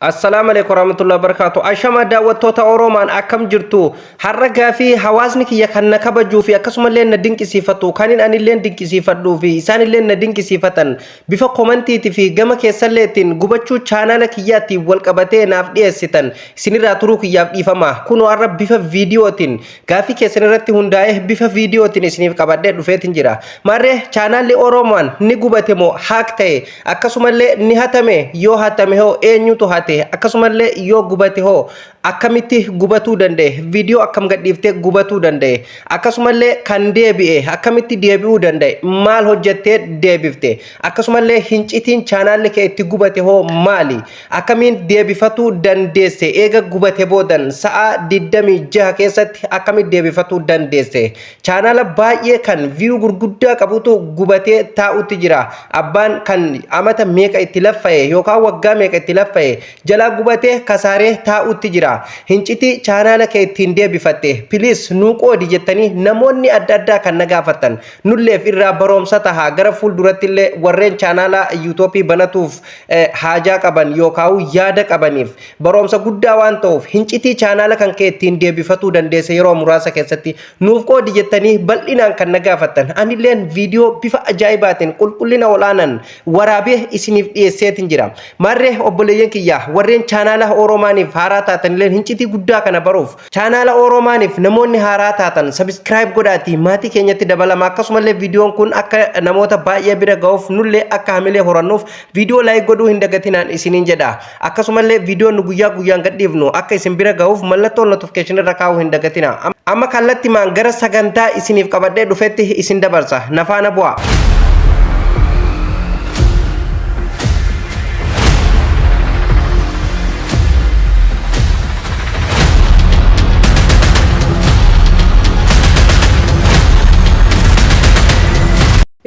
Assalaamu alaikum warahmatullahi wabarakatuh. Ashama daawwattoota Oromaan, akkam jirtu? Har'a gaafii hawaasni kiyya kan na kabajuu fi akkasumallee na dinqisiifatu, kanin anillee dinqisiifadhuu fi isaanillee na dinqisiifatan, bifa komantiitii fi gama keessallee ittiin gubachuu chaanaala kiyyaatti wal qabatee naaf dhiyeessitan, isinirraa turuu kiyyaaf dhiifama. Kunoo har'a bifa viidiyootiin gaafii keessan irratti hundaa'ee bifa viidiyootiin isiniif qabadhee dhufeetin jira. Maarree, chaanaalli Oromaan ni gubate moo hack ta'e? Akkasumallee ni hatame? Yoo hatame hoo eenyutu hate? Akkasumallee yoo gubate hoo akkamitti gubatuu danda'e? Viidiyoo akkam gadhiiftee gubatuu danda'e? Akkasumallee kan deebi'e akkamitti deebi'uu danda'e? Maal hojjettee deebifte? Akkasumallee hincitiin chaanaalli kee itti gubate hoo maali? Akkamiin deebifatuu dandeesse? Eega gubate boodan sa'a 26 keessatti akkamitti deebifatuu dandeesse? Chaanaala baay'ee kan view gurguddaa qabutu gubatee taa'utti jira. Abbaan kan amata meeqa itti laffa'e yookaan waggaa meeqa itti laffa'e jalaa gubatee kasaaree taa'utti jira. Hincitii chaanaala kee ittiin deebifatte please nuu qoodi jettanii namoonni adda addaa kan na gaafattan, nulleef irraa baroomsa taha, gara fuulduratti illee warreen chaanaala yuutuubii banatuuf haajaa qaban yookaan yaada qabaniif baroomsa guddaa waan ta'uuf, hincitii chaanaala kan kee ittiin deebifatuu dandeesse yeroo muraasa keessatti nuuf qoodi jettanii bal'inaan kan na gaafattan, anilleen viidiyoo bifa ajaa'ibaatiin qulqullina ol'aanaan waraabee isiniif dhiyeesseetin jira. Maarree obboleeyyan kiyya, warreen chaanaala Oromaaniif haaraa taatanilleen, hincitii guddaa kana baruuf chaanaala Oromaaniif namoonni haaraa taatan subscribe godhaatii maatii keenyatti dabalama. Akkasumallee viidiyoon kun akka namoota baay'ee bira ga'uuf, nullee akka hamilee horannuuf viidiyoo like godhuu hin dagatinaan isiniin jedha. Akkasumallee viidiyoon nu guyyaa guyyaan gadhiifnu akka isin bira ga'uuf mallattoo notification irra kaa'uu hin dagatina. Amma kallattimaan gara sagantaa isiniif qabadhee dhufetti isin dabarsa. Na faana bu'aa.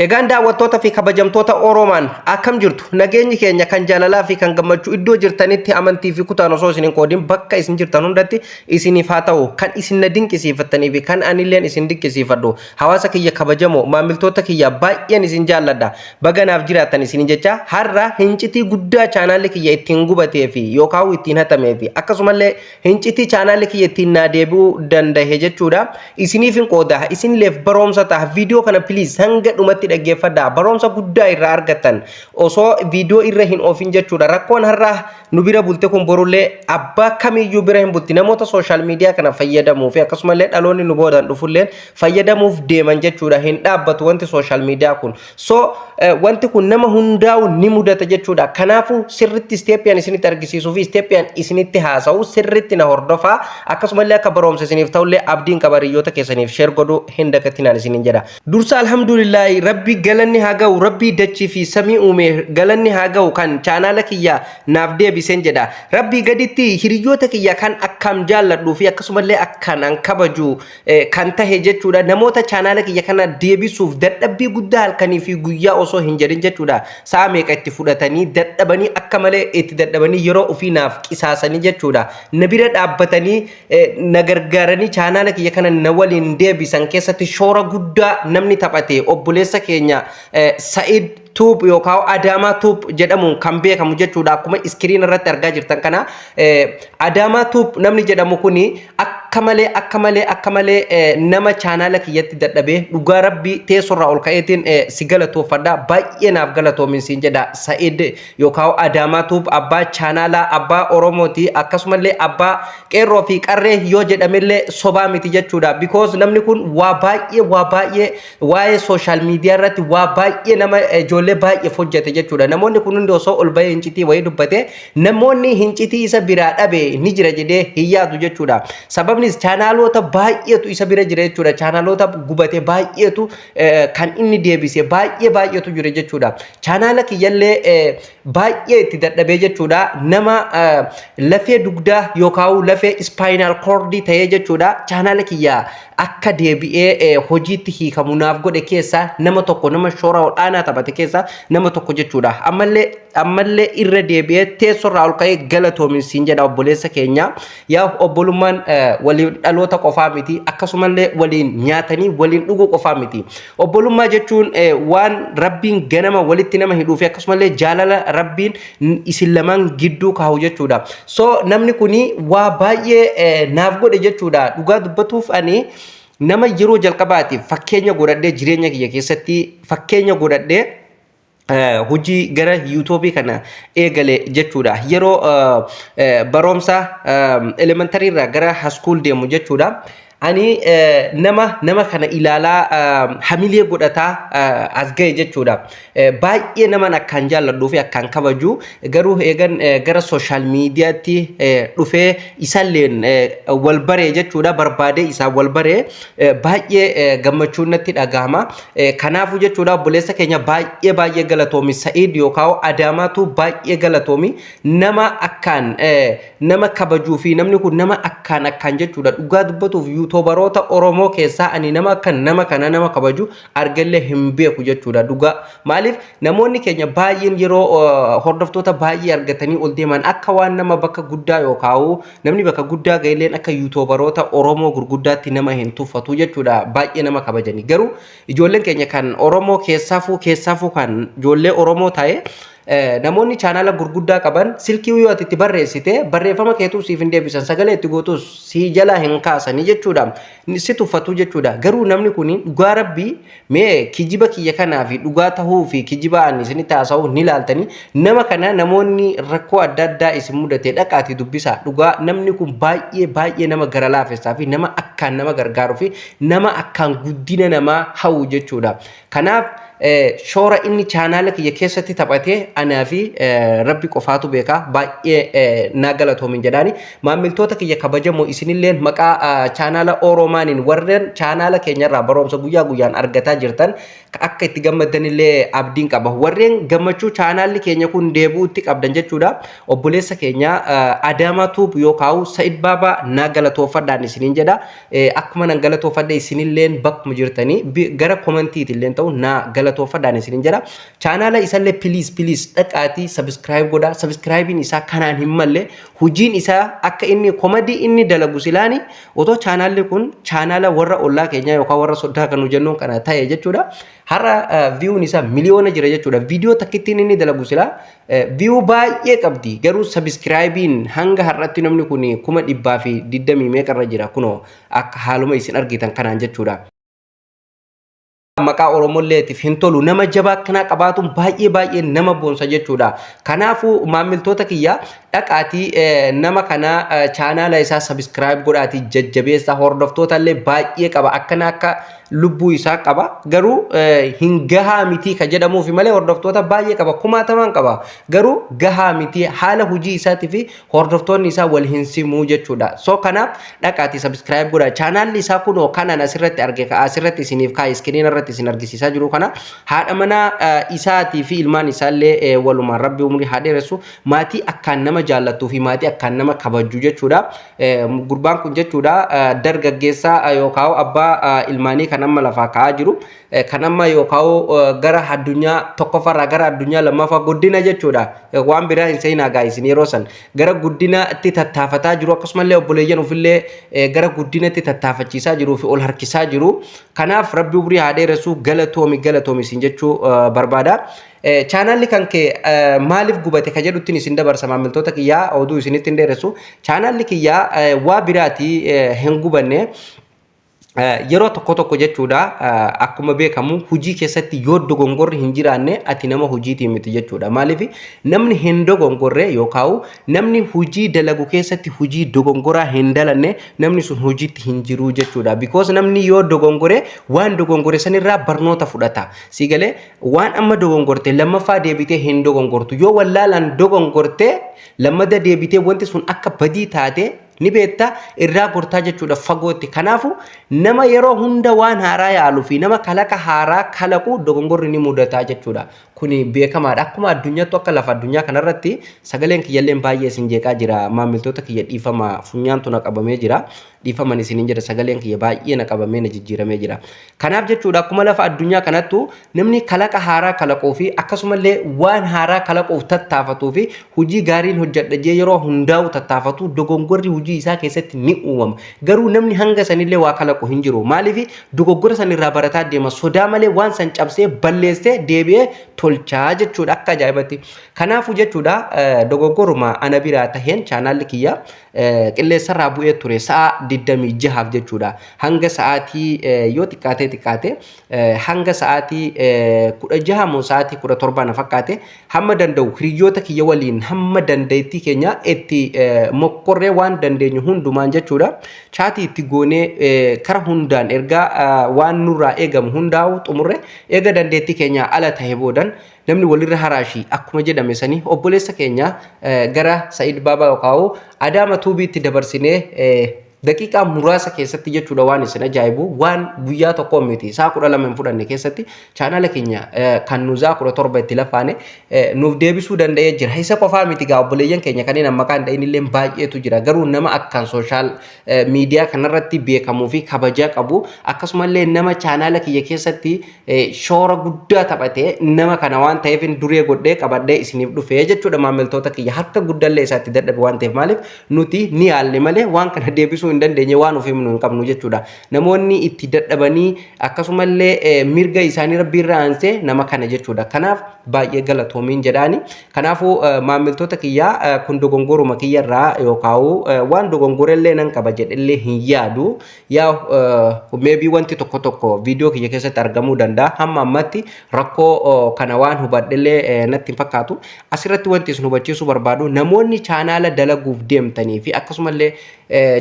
Egaan daawwattoota fi kabajamtoota Oromaan, akkam jirtu? Nageenyi keenya kan jaalalaa fi kan gammachuu iddoo jirtanitti amantii fi kutaan osoo isin hin qoodin bakka isin jirtan hundatti isiniif haa ta'u. Kan isin na dinqisiifattanii fi kan anilleen isin dinqisiifadhu, hawaasa kiyya kabajamoo, maamiltoota kiyya, baay'een isin jaalladha, baga naaf jiraattan isin jecha, har'a hincitii guddaa chaanaalli kiyya ittiin gubatee fi yookaan ittiin hatamee fi akkasumallee hincitii chaanaalli kiyya ittiin naa deebi'uu danda'e jechuudha. Isiniif hin qooda, isinilleef baroomsa ta'a. Viidiyoo kana please hanga dhumatti dhaggeeffadhaa. Baroomsa guddaa irraa argattan osoo viidiyoo irra hin oofin jechuudha. Rakkoon har'a nu bira bulte kun borullee abbaa kamiyyuu bira hin bulti. Namoota social media kana fayyadamuu fi akkasumallee dhaloonni nu boodaan dhufulleen fayyadamuuf deeman jechuudha. Hin dhaabbatu wanti social media kun. So wanti kun nama hundaa'u ni mudata jechuudha. Kanaafuu sirritti isteeppiyaan isinitti argisiisuu fi isteeppiyaan isinitti haasa'u sirritti na hordofaa. Akkasumallee akka baroomsa isiniif ta'ullee abdiin qaba, hiriyoota keessaniif share godhuu hin dagatinaan isiniin jedha. Dursa alhamdulillaahi, Rabbi galanni haa ga'u, Rabbii dachii fi samii uume galanni haa ga'u kan chaanaala kiyya naaf deebiseen jedha. Rabbii gaditti hiriyoota kiyya kan akkam jaalladhuu fi akkasumallee akkaan an kabaju kan tahe jechuudha. Namoota chaanaala kiyya kana deebisuuf dadhabbii guddaa halkanii fi guyyaa osoo hin jedhin jechuudha. Sa'a meeqa itti fudhatanii dadhabanii, akka malee itti dadhabanii, yeroo ofii naaf qisaasanii jechuudha. Na bira dhaabbatanii na gargaaranii chaanaala kiyya kana na waliin deebisan keessatti shoora guddaa namni taphate obboleessa keenya Sa'id Tube yookaan Adaamaa Tube jedhamuun kan beekamu jechuudha. Akkuma iskiriin irratti argaa jirtan kana, Adaamaa Tube namni jedhamu kuni akka malee, akka malee, akka malee nama chaanaala kiyyatti dadhabee, dhugaa Rabbii teessoorraa ol ka'eetiin si galatoofadha. Baay'ee naaf galatoomin siin jedha Sa'id yookaan Adaamaa Tube, abbaa chaanaalaa, abbaa Oromooti, akkasumallee abbaa qeerroo fi qarree yoo jedhamellee sobaa miti jechuudha. Because namni kun waa baay'ee, waa baay'ee waa'ee social media irratti waa baay'ee nama ijoollee baay'eef hojjete jechuudha. Namoonni kun hundi osoo ol bahee hincitii wayii dubbate, namoonni hincitii isa biraa dhabe ni jira jedhee hin yaadu jechuudha. Sababnis chaanaaloota baay'eetu isa bira jira jechuudha. Chaanaaloota gubate baay'eetu kan inni deebise baay'ee baay'eetu jira jechuudha. Chaanaala kiyyallee baay'ee itti dadhabee jechuudha. Nama lafee dugdaa yookaan lafee spinal cord ta'ee jechuudha. Chaanaala kiyya akka deebi'ee hojiitti hiikamu naaf godhe keessaa nama tokko, nama shoora ol'aanaa taphate keessaa nama tokko jechuudha. Ammallee Ammallee irra deebi'ee teessoorraa ol ka'ee galatoomi siin jedha, obboleessa keenya. Yaa obbolummaan waliin dhaloota qofaa miti, akkasumallee waliin nyaatanii waliin dhuguu qofaa miti. Obbolummaa jechuun waan Rabbiin ganama walitti nama hidhuu fi akkasumallee jaalala Rabbiin isin lamaan gidduu kaahu jechuudha. So namni kuni waa baay'ee naaf godhe jechuudha. Dhugaa dubbatuuf, ani nama yeroo jalqabaatiif fakkeenya godhadhee, jireenya kiyya keessatti fakkeenya godhadhee hojii gara YouTubeii kana eegale jechuudha. Yeroo barumsa elementary irraa gara high school deemu jechuudha. Ani nama kana ilaalaa hamilee godhataa as ga'e jechuudha. Baay'ee naman akkaan jaalladhuu fi akkaan kabaju, garuu eegan gara social mediatti dhufee isaalleen wal baree jechuudha, barbaadee isaan wal baree baay'ee gammachuun natti dhagahama. Kanaafuu jechuudha, obboleessa keenya baay'ee baay'ee galatoomi. Sa'iid yookaan Adaamaatu, baay'ee galatoomi. Nama akkaan nama kabajuu fi namni kun nama akkaan akkaan jechuudha. Dhugaa dubbatuuf, YouTuberoota Oromoo keessaa ani nama akka nama kana nama kabaju argallee hin beeku jechuudha dhugaa. Maaliif, namoonni keenya baay'een yeroo hordoftoota baay'ee argatanii ol deeman akka waan nama bakka guddaa yookaan namni bakka guddaa ga'elleen akka YouTuberoota Oromoo gurguddaatti nama hin tuffatu jechuudha, baay'ee nama kabajanii. Garuu ijoolleen keenya kan Oromoo keessaafuu kan ijoollee Oromoo ta'e, namoonni chaanaala gurguddaa qaban silkii yoo ati itti barreessite barreeffama keetuu siif hin deebisan, sagalee itti gootus si jalaa hin kaasanii jechuudha, si tuffatu jechuudha. Garuu namni kun, dhugaa Rabbii, mee kijiba kiyya kanaa fi dhugaa tahuu fi kijiba ani isinitti haasa'u ni ilaaltanii, nama kana namoonni rakkoo adda addaa isin mudate dhaqaatii dubbisaa. Dhugaa, namni kun baay'ee baay'ee nama gara laafessaa fi nama akkaan nama gargaaruu fi nama akkaan guddina namaa hawwu jechuudha. Kanaaf shoora inni chaanaala kiyya keessatti taphatee anaa fi Rabbi qofaatu beeka. Baay'ee naa galatoomin jedhaani. Maamiltoota kiyya kabajamoo, isinillee maqaa chaanaala Oromaaniin warreen chaanaala keenyarraa barumsa guyyaa guyyaan argataa jirtan akka itti gammaddanillee abdiin qaba. Warreen gammachuu chaanaalli keenya kun deebi'uutti qabdan jechuudha. Obboleessa keenya Adaamaa Tube yookaan Sa'id Baabaa naa galatoofadhaan isiniin jedha. Akkuma nan galatoofadhe, isinilleen bakkuma jirtanii gara commentiitillee ta'u naa galatoofadhaan isiniin jedha. Chaanaala isallee please please dhaqaatii subscribe godhaa. Subscribeiin isaa kanaan hin malle. Hojiin isaa akka inni comedy inni dalagu silaani otoo chaanaalli kun chaanaala warra ollaa keenyaa yookaan warra soddaa kan nu jennuun kana ta'e jechuudha. Har'a viewun isaa miliyoona jira jechuudha. Viidiyoo takkittiin inni dalagu silaa view baay'ee qabdi. Garuu subscribeiin hanga har'atti namni kun 120,000 meeqarra jira, kunoo akka haaluma isin argitan kanaan jechuudha. Maqaa Oromolleetiif hin tolu. Nama jabaa akkanaa qabaatuun baay'ee baay'ee nama boonsa jechuudha. Kanaafuu maamiltoota kiyya, dhaqaatii nama kana chaanaala isaa subscribe godhaatii jajjabeessa. Hordoftoota illee baay'ee qaba, akkana akka lubbuu isaa qaba, garuu hin gahaa mitii ka jedhamuufi malee hordoftoota baay'ee qaba, kumaatamaan qaba, garuu gahaa mitii, haala hojii isaatii fi hordoftoonni isaa wal hin simuu jechuudha. So kanaaf dhaqaatii subscribe godhaa. Chaanaalli isaa kunoo kanan asirratti arge, asirratti isiniif kaa'e, screen irratti isin argisiisaa jiru kana. Haadha manaa isaatii fi ilmaan isaallee walumaan Rabbi umrii haa dheeressu. Maatii akkaan nama jaallattuu fi maatii akkaan nama kabaju jechuudha. Gurbaan kun jechuudha, dargaggeessa yookaan abbaa ilmaanii kan amma lafaa ka'aa jiru, kan amma yookaan gara addunyaa tokkoffaarraa gara addunyaa lammaffaa guddina jechuudha. Waan biraa hin seenaa gaa isin, yeroo san gara guddinaatti tattaafataa jiru, akkasumallee obboleeyyan ofillee gara guddinatti tattaafachiisaa jiruu fi ol harkisaa jiru. Kanaaf Rabbi umrii haa dheeressu. Galatoomi, galatoomi isin jechuu barbaada. Chaanaalli kan kee maaliif gubate ka jedhuttiin isin dabarsa. Maamiltoota kiyyaa, oduu isinitti hin dheeressu. Chaanaalli kiyyaa waa biraatii hin gubanne. Yeroo tokko tokko jechuudha, akkuma beekamu hojii keessatti yoo dogongorri hin jiraanne ati nama hojiitii miti jechuudha. Maaliif, namni hin dogongorre yookaan namni hojii dalagu keessatti hojii dogongoraa hin dalanne, namni sun hojiitti hin jiru jechuudha. Because namni yoo dogongore waan dogongore sanirraa barnoota fudhata. Si galee, waan amma dogongorte lammaffaa deebitee hin dogongortu. Yoo wallaalaan dogongorte, lammada deebitee wanti sun akka badii taate ni beekta, irraa gortaa jechuudha fagootti. Kanaafuu nama yeroo hunda waan haaraa yaaluu fi nama kalaqa haaraa kalaqu dogongorri ni mudataa jechuudha. Kun Kuni beekamaadha. Akkuma addunyaattu, akka lafa addunyaa kanarratti sagaleen kiyyalleen baay'ee isin jeeqaa jira. Maamiltoota kiyya, dhiifama, funyaantu na qabamee jira. Dhiifaman isiniin jedha, sagaleen kiyya baay'ee na qabamee na jijjiiramee jira. Kanaaf jechuudha, akkuma lafa addunyaa kanattu namni kalaqa haaraa kalaquu fi akkasumallee waan haaraa kalaquuf tattaafatuu fi hojii gaariin hojjedha jee yeroo hundaa'u tattaafatu, dogongorri hojii isaa keessatti ni uumama. Garuu namni hanga sanillee waa kalaqu hin jiru. Maaliif? Dogoggora sanirraa barataa deema. Sodaa malee waan san cabsee balleessee deebi'ee tolchaa jechuudha akka ajaa'ibatti. Kanaafuu jechuudha, dogoggoruma ana biraa taheen chaanaalli kiyya qilleensarraa bu'ee ture sa'a 26f jechuudha. Hanga sa'aatii yoo xiqqaatee xiqqaate hanga sa'aatii 16 moo sa'aatii 17 na fakkaate, hamma danda'u hiriyoota kiyya waliin hamma dandeettii keenya itti mokkorree waan dandeenyu hundumaan jechuudha. Chaatii itti goonee kara hundaan ergaa waan nurraa eegamu hundaa'u xumurre, eega dandeettii keenya ala tahe boodan namni walirra haraashii akkuma jedhame sanii obboleessa keenya gara Sa'id Baabaa yookaan Adaama Tuubiitti dabarsinee daqiiqaa muraasa keessatti jechuudha. Waan isin ajaa'ibu, waan guyyaa tokko miti, sa'a 12 hin fudhanne keessatti chaanala keenya kan nu sa'a 17 itti lafaane nuuf deebisuu danda'ee jira. Isa qofaa miti gaa, obboleeyyan keenya kanneen amma maqaan dha'in illee baay'eetu jira. Garuu nama akkaan social media kanarratti beekamuu fi kabajaa qabu, akkasumallee nama chaanala kiyya keessatti shoora guddaa taphatee nama kana waan ta'eef duree godhee qabadhee isiniif dhufee jechuudha. Maamiltoota kiyya, harka guddallee isaatti dadhabe waan ta'eef, maaliif nuti ni yaalle malee waan kana deebisuu hin dandeenye, waan of himnu hin qabnu jechuudha. Namoonni itti dadhabanii akkasumallee mirga isaanii rabbi irra aansee nama kana jechuudha. Kanaaf baay'ee galatoomiin jedhaani. Kanaafuu maamiltoota kiyyaa, kun dogongoruma kiyyarraa yookaan waan dogongorellee nan qaba jedhellee hin yaadu. Yaa maybe wanti tokko tokko viidiyoo kiyya keessatti argamuu danda'a. Hamma ammatti rakkoo kana waan hubadhellee natti hin fakkaatu. Asirratti wanti isin hubachiisuu barbaadu, namoonni chaanaala dalaguuf deemtanii fi akkasumallee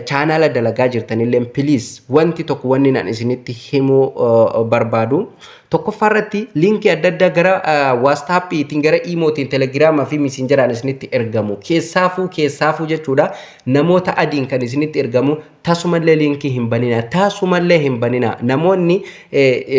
chaanaala dalagaa jirtanillee, please, wanti tokko wanni nan isinitti himuu barbaadu. Tokkoffaa irratti liinkii adda addaa gara WhatsAppiitiin, gara Imootiin, Telegiraamaa fi Messengeraan isinitti ergamu. Keessaafuu keessaafuu jechuudha, namoota adiin kan isinitti ergamu tasumallee liinkii hin banina. Tasumallee hin banina. Namoonni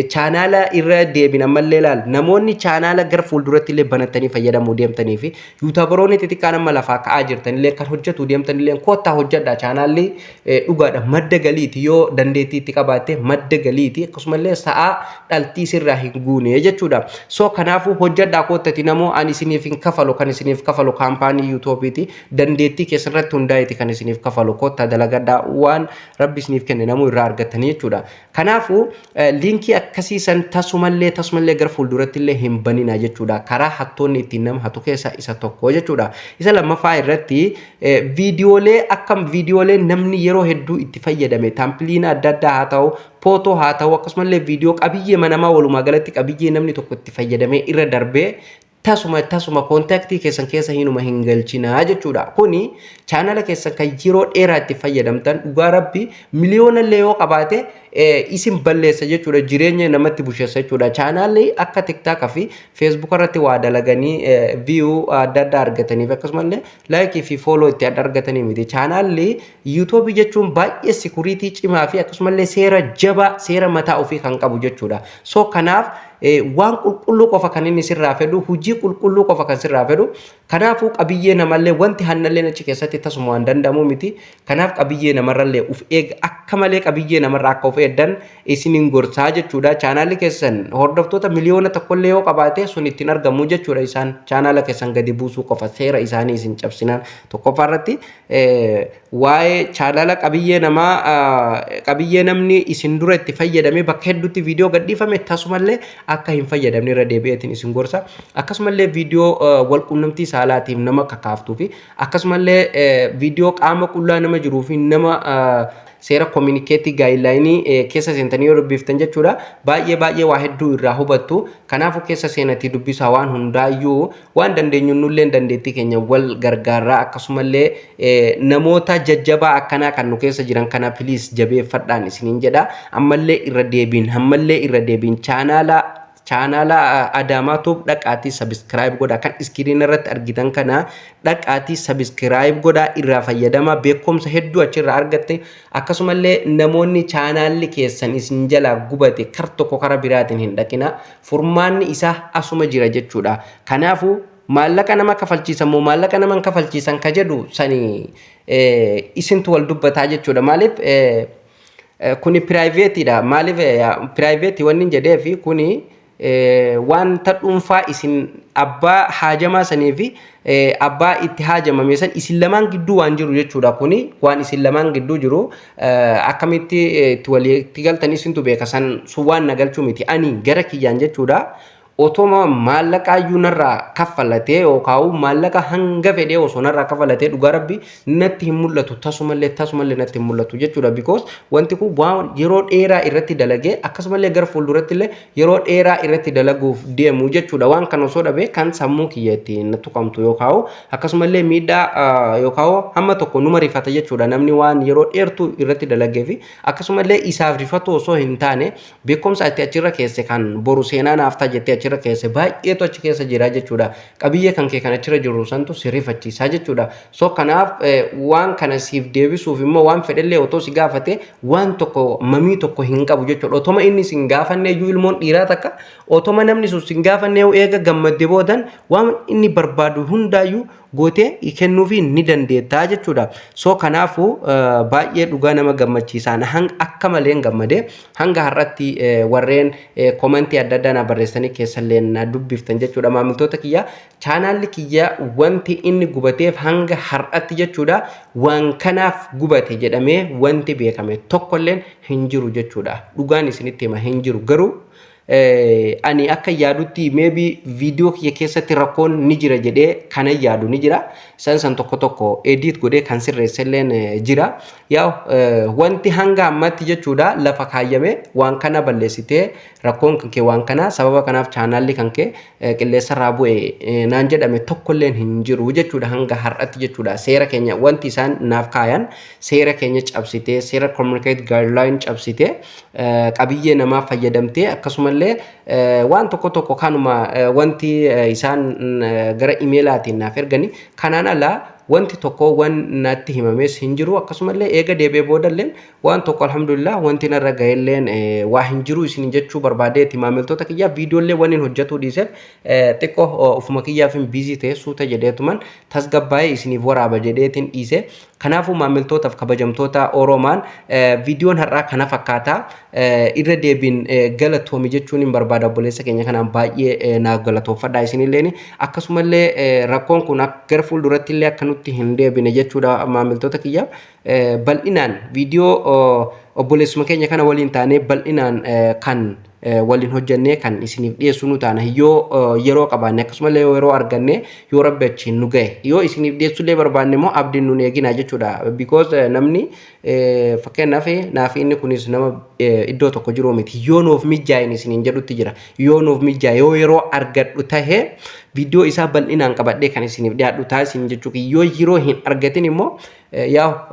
chaanaala irra deebin ammallee laal, namoonni chaanaala gara fuulduratti illee banatanii fayyadamuu deemtanii fi YouTuberoonni xixiqqaan amma lafaa ka'aa jirtanillee, kan hojjetu deemtanillee, kottaa hojjedha. Chaanaalli dhugaadha madda galiiti. Yoo dandeettii itti qabaatte madda galiiti, akkasumallee sa'aa dhaltii sirraa hin guune jechuudha. So kanaafuu hojjedhaa koottati. Namoo ani isiniif hin kafalu, kan isiniif kafalu kaampaanii YouTubeiiti. Dandeettii keessanirratti hundaa'eeti kan isiniif kafalu. Kottaa dalagadhaa, waan rabbi isiniif kenne namuu irraa argattanii jechuudha. Kanaafuu liinkii akkasii san tasumallee tasumallee gara fuulduratti illee hin banina jechuudha. Karaa hattoonni ittiin nama hatu keessaa isa tokko jechuudha. Isa lammaffaa irratti viidiyoolee, akkam viidiyoolee namni yeroo hedduu itti fayyadame, thumbnail adda addaa haa ta'u, footoo haa ta'u, akkasumallee viidiyoo qabiyyee manamaa, walumaa galatti qabiyyee namni tokko itti fayyadamee irra darbee tasuma tasuma contactii keessan keessa hinuma hin galchinaa jechuudha. Kuni chaanala keessan kan yeroo dheeraa itti fayyadamtan, dhugaa rabbi, miliyoonallee yoo qabaate isin balleessa jechuudha. Jireenya namatti busheessa jechuudha. Chaanaalli akka TikTokaa fi Facebook irratti waa dalaganii view adda addaa argataniif akkasumallee likeii fi follow itti adda argatanii miti. Chaanaalli YouTubeii jechuun baay'ee security cimaa fi akkasumallee seera jabaa, seera mataa ofii kan qabu jechuudha. So kanaaf waan qulqulluu qofa kan inni sirraa fedhu, hojii qulqulluu qofa kan sirraa fedhu. Kanaafuu qabiyyee namallee wanti hannallee achi keessatti tasuma waan danda'amu miti. Kanaaf qabiyyee namarrallee uf eega, akka malee qabiyyee namarraa akka of eegdan isiniin gorsaa jechuudha. Chaanaalli keessan hordoftoota 1 miliyoona illee yoo qabaate sun ittiin argamu jechuudha. Isaan chaanaala keessan gadi buusuu qofa seera isaanii isin cabsinaan. Tokkoffaa irratti waa'ee chaanaala qabiyyee namaa, qabiyyee namni isin dura itti fayyadame, bakka hedduutti viidiyoo gadhiifame tasumallee akka hin fayyadamne irra deebi'eetiin isin gorsa. Akkasumallee viidiyoo walqunnamtii saalaatiif nama kakaaftuu fi akkasumallee viidiyoo qaama qullaa nama jiruu fi nama seera community guidelineii keessa seentanii yoo dubbiftan jechuudha, baay'ee baay'ee waa hedduu irraa hubattu. Kanaafuu keessa seenatii dubbisaa waan hundaayyuu. Waan dandeenyu nullee dandeettii keenya wal gargaarraa, akkasumallee namoota jajjabaa akkanaa kan nu keessa jiran kana please jabeeffadhaan isiniin jedha. Ammallee irra deebiin, ammallee irra deebiin, chaanaala Chaanaala Adaamaa Tube dhaqaatii subscribe godhaa. Kan screen irratti argitan kana dhaqaatii subscribe godhaa, irraa fayyadamaa, beekumsa hedduu achirraa argatte. Akkasumallee namoonni chaanaalli keessan isin jalaa gubate kar tokko kara biraatiin hin dhaqina, furmaanni isaa asuma jira jechuudha. Kanaafuu maallaqa nama kafalchiisan moo maallaqa nama hin kafalchiisan ka jedhu sani isintu wal dubbataa jechuudha. Maaliif kuni privateiidha. Maaliif private wanni jedheefi, kuni wanta dhuunfaa isin abbaa haajamaa sanii fi abbaa itti haajamame san isin lamaan gidduu waan jiru jechuudha. Kuni waan isin lamaan gidduu jiru, akkamitti itti walitti galtan isintu beeka. San sun waan na galchuu miti. Ani gara kiyyaan jechuudha, otoma maallaqaayyuu narraa kaffalatee yookaan maallaqa hanga fedhee osoo narraa kaffalatee, dhugaa Rabbi natti hin mul'atu, tasumallee tasumallee natti hin mul'atu jechuudha. Because wanti kun waan yeroo dheeraa irratti dalagee, akkasumallee gara fuulduratti illee yeroo dheeraa irratti dalaguuf deemu jechuudha. Waan kana osoo dhabee kan sammuu kiyya ittiin natti qabtu yookaan akkasumallee miidhaa yookaan hamma tokko numa rifata jechuudha. Namni waan yeroo dheertuu irratti dalagee fi akkasumallee isaaf rifatu osoo hin taane, beekumsa ati achirra keesse kan boru seenaa naaf ta'a jettee achirra keesse baay'eetu achi keessa jira jechuudha. Qabiyyee kan kee kan achirra jiru santu si rifachiisaa jechuudha. So kanaaf waan kana siif deebisuuf immoo waan fedhellee otoo si gaafate waan tokko mamii tokko hin qabu jechuudha. Otoma inni si hin gaafanne iyyuu, ilmoon dhiiraa takka otoma namni sun si hin gaafanne eega gammadde boodan waan inni barbaadu hundaayyuu gootee kennuufii ni dandeettaa jechuudha. So kanaafuu baay'ee dhugaa nama gammachiisaan, hanga akka malee hin gammadee. Hanga har'atti warreen commentii adda addaa na barreessanii keessallee na dubbiftan jechuudha. Maamiltoota kiyya, chaanaalli kiyya wanti inni gubateef hanga har'atti jechuudha, waan kanaaf gubate jedhamee wanti beekame tokkolleen hin jiru jechuudha. Dhugaan isinitti hima, hin jiru. Garuu ani akka yaadutti maybe viidiyoo kiyya keessatti rakkoon ni jira jedhee kana yaadu ni jira. Isaan san tokko tokko edit godhee kan sirreesselleen jira. Yaa wanti hanga ammaatti jechuudha lafa kaayyame waan kana balleessitee, rakkoon kan kee waan kana, sababa kanaaf chaanaalli kan kee qilleensarraa bu'e naan jedhame tokkolleen hin jiru jechuudha hanga har'atti jechuudha. Seera keenya wanti isaan naaf kaayan, seera keenya cabsitee, seera communicate guideline cabsitee, qabiyyee namaa fayyadamtee, akkasumallee waan tokko tokko kanuma wanti isaan gara imeelaatiin naaf ergani. Kanaan alaa wanti tokko waan natti himames hin jiru. Akkasumallee eega deebi'ee boodallee waan tokko, alhamdulillah, wanti narra ga'elleen waa hin jiru isin jechuu barbaadeeti. Maamiltoota kiyyaa, viidiyoollee waan hin hojjetuu dhiiseef xiqqoo ofuma kiyyaaf hin busy ta'e, suuta jedheetuman tasgabbaa'ee isiniif waraaba jedheetiin dhiise. Kanaafuu maamiltootaaf kabajamtoota Oromaan, viidiyoon har'aa kana fakkaata. Irra deebiin galatoomi jechuun hin barbaada obboleessa keenya kanaan. Baay'ee naaf galatoonfadhaa isinilleen. Akkasumallee rakkoon kun gara fuulduratti illee akka nutti hin deebine jechuudha, maamiltoota kiyya, bal'inaan viidiyoo obboleessuma keenya kana waliin taanee bal'inaan kan waliin hojjannee kan isiniif dhiyeessu nu taana, yoo yeroo qabaanne, akkasumallee yoo yeroo arganne, yoo Rabbi achiin nu gahe. Yoo isiniif dhiyeessullee barbaanne immoo abdiin nun eegina jechuudha. Because namni fakkeenyaaf naaf inni kunis nama iddoo tokko jiru miti. Yoo nuuf mijaa'in isiniin jedhutti jira. Yoo nuuf mijaa'e, yoo yeroo argadhu tahee, viidiyoo isaa bal'inaan qabadhee kan isiniif dhiyaadhu ta'a isin jechuudha. Yoo yeroo hin argatin immoo yaa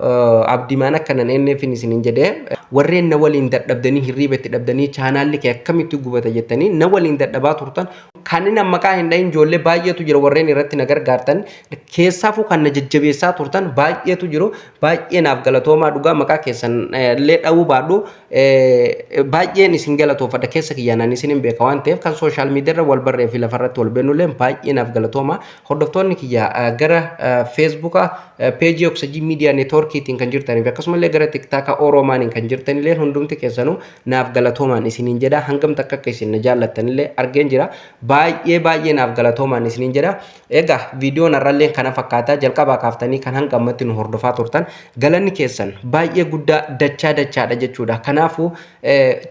abdimaan akkanan eenneefin isiniin jedhee, warreen na waliin dadhabdanii, hirriiba itti dhabdanii, chaanaalli kee akkamitti gubata jettanii na waliin dadhabaa turtan, kan inni maqaa hin dhahin ijoollee baay'eetu jira. Warreen irratti na gargaartan keessaafuu kan na jajjabeessaa turtan baay'eetu jiru. Baay'ee naaf galatoomaa. Dhugaa maqaa keessan illee dha'uu baadhu, baay'een isin galatoofadha. Keessa kiyyaanaan isin hin beeka waan ta'eef, kan social media irra wal barree fi lafarratti wal beennullee baay'ee naaf galatoomaa. Hordoftoonni kiyya gara Facebooka peejii Oksajii Miidiyaa Networkiitiin kan jirtanii fi akkasumallee gara TikToka Oromaaniin kan jirtanillee, hundumti keessanuu naaf galatoomaan isiniin jedha. Hangam takka akka isin na jaallattanillee argeen jira. Baay'ee baay'ee naaf galatoomaan isiniin jedha. Egaa viidiyoon har'allee kana fakkaata. Jalqabaa kaaftanii kan hanga ammatti nu hordofaa turtan galanni keessan baay'ee guddaa, dachaa dachaadha jechuudha. Kanaafuu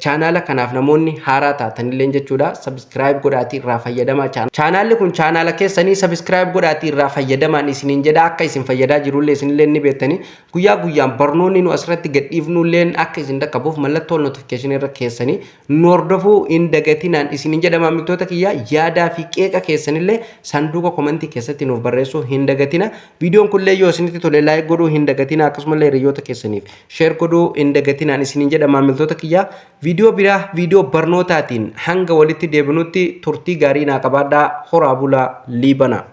chaanaala kanaaf namoonni haaraa taatanillee jechuudha, subscribe godhaatii irraa fayyadamaa. Chaanaalli kun chaanaala keessanii, subscribe godhaatii irraa fayyadamaan isiniin jedha. Akka isin fayyadaa jirullee isinillee ni beektanii. Guyyaa guyyaan barnoonni nu asirratti gadhiifnulleen akka akka isin dhaqqabuuf mallattoo notification irra keessanii nu hordofuu hin dagatinaan isinin jedha. Maamiltoota kiyya, yaadaa fi qeeqa keessanillee sanduuqa komentii keessatti nuuf barreessuu hin dagatina. Viidiyoon kunillee yoo isinitti tole like godhuu hin dagatina, akkasumallee hiriyoota keessaniif share godhuu hin dagatinaan isinin jedha. Maamiltoota kiyya, viidiyoo biraa, viidiyoo barnootaatiin hanga walitti deebinutti turtii gaarii naa qabaadhaa. Horaa bulaa, liibana.